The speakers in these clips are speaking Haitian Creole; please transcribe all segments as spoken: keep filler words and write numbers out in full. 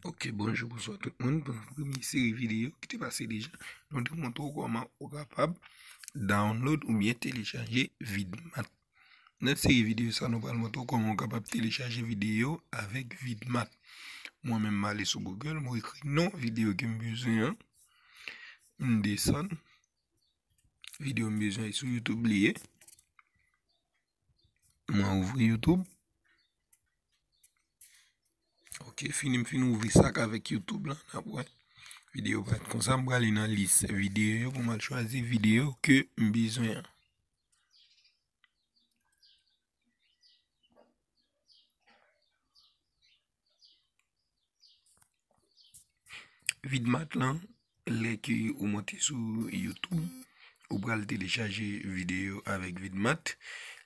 Ok, bonjou, bonswa tout moun. Pou premye seri videyo ki te pase deja, nou te montre w kòman ou kapab download oubyen telechaje Vidmat. Nan seri videyo sa, nou pral montre w kòman ou kapab telechaje videyo avèk Vidmat. Mwen menm, m ale sou Google, mwen ekri non videyo ke m bezwen an. M desann. Videyo m bezwen sou YouTube li ye. Mwen ouvri YouTube. Ok, fini m fin ouvri sa k avèk YouTube lan, n ap wè. Videyo parèt konsa, m prale nan lis videyo yo pou m al chwazi videyo ke m bezwen an. Vidmat lan, lè ke ou monte sou YouTube, ou pral telechaje videyo avèk Vidmat,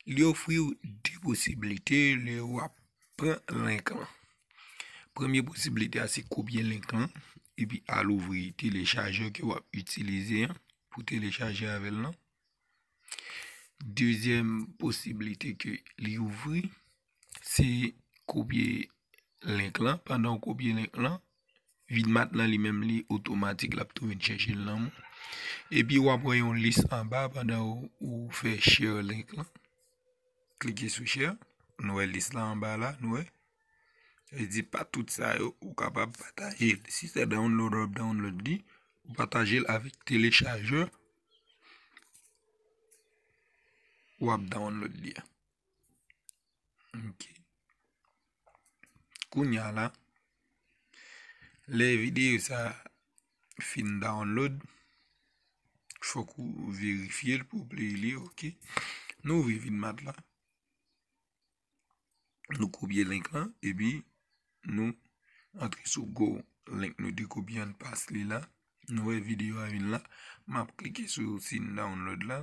li ofri w de posiblite lè w ap pran link lan. Premye posiblite a se kopye link lan, epi al ouvri telechajè ke w ap itilize an pou telechaje avè l lan. Dezyèm posiblite ke li ouvri, se kopye link lan. Pandan w kopye link lan, Vidmat lan li menm li otomatik, l ap tou vin chèche l nan men w. Epi w ap wè yon lis anba pandan w, ou fè share link lan. Klike sou share. Nou wè lis la anba la, nou wè. Sa vle di pa tout sa yo ou kapab pataje l. Si se download w ap download li, ou pataje l avèk telechajè w ap download li a. Ok. Kounye a la, lè videyo sa fin download, fòk ou verifye l pou w play li, ok. Nou ouvri Vidmat la. Nou kopye link lan, epi nou antre sou go link nou te kopye an, pas li la. Nou wè videyo a vin la. M ap klike sou sign download la.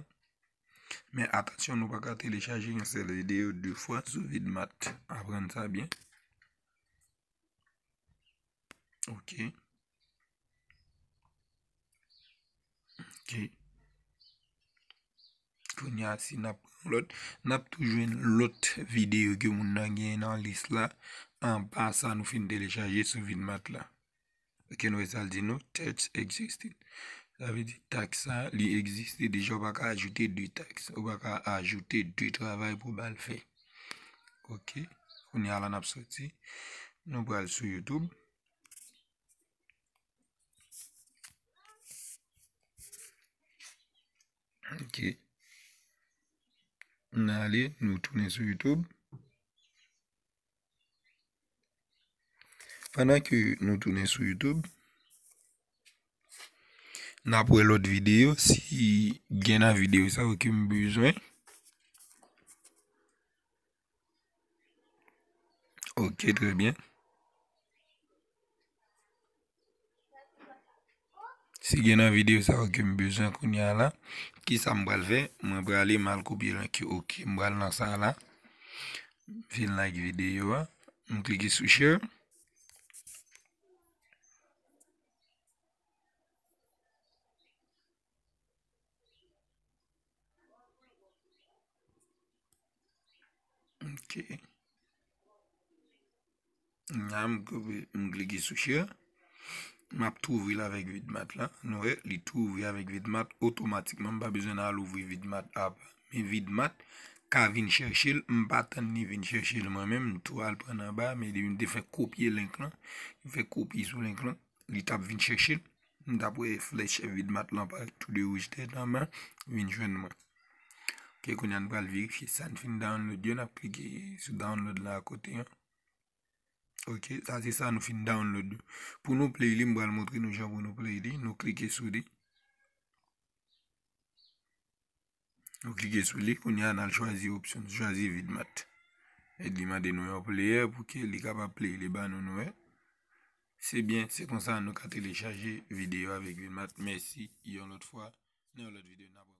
Men atansyon, nou pa ka telechaje yon sèl videyo de fwa sou Vidmat. Aprann sa byen. Ok. Ok. Kounye a, si n ap pran lòt, n ap tou jwenn lòt videyo ke moun nan gen nan lis la, anba sa nou fin telechaje sou Vidmat la. Ok, nou wè sa l di nou, task existed. Sa vle di task sa, li egziste deja, ou pa ka ajoute de task, ou pa ka ajoute de travay pou ba l fè. Ok, kounye a la n ap soti, nou pral sou YouTube. Ok. N ale, nou tounen sou YouTube. Pandan ke nou tounen sou YouTube, n ap wè lòt videyo, si gen nan videyo sa yo ke m bezwen. Ok, trè byen. Si gen nan videyo sa yo ke m bezwen kounye a la, kisa m pral fè? Mwen prale, m al kopye link yo. Ok, m pral nan sa la. M fin like videyo a. M klike sou share. Ok. Nya m, m klike sou share. M ap tou ouvri l avèk Vidmat la. Nou wè, li tou ouvri avèk Vidmat otomatikman. M pa bezwen al ouvri Vidmat apa. Men Vidmat ka vin chèche l. M pa tann li vin chèche l mwen menm. M tou al pran anba, men li te fè kopye link lan. Li fè kopi sou link lan. Li t ap vin chèche l. M t ap wè flèch Vidmat lan parèt tou de wouj tèt anba, vin jwenn mwen. Ok, kounye a n pral verifye sa n fin download yo, n ap klike sou download la akote an. Ok, sa se sa nou fin download yo. Pou nou play li, m pral montre nou jan pou nou play li. Nou klike sou li. Nou klike sou li, kounye a n al chwazi opsyon, chwazi Vidmat. E li mande nou yon player pou ke li kapab play li ba nou, nou wè. Se byen, se konsa nou ka telechaje videyo avèk Vidmat. Mèsi, yon lòt fwa, nan yon lòt videyo n ap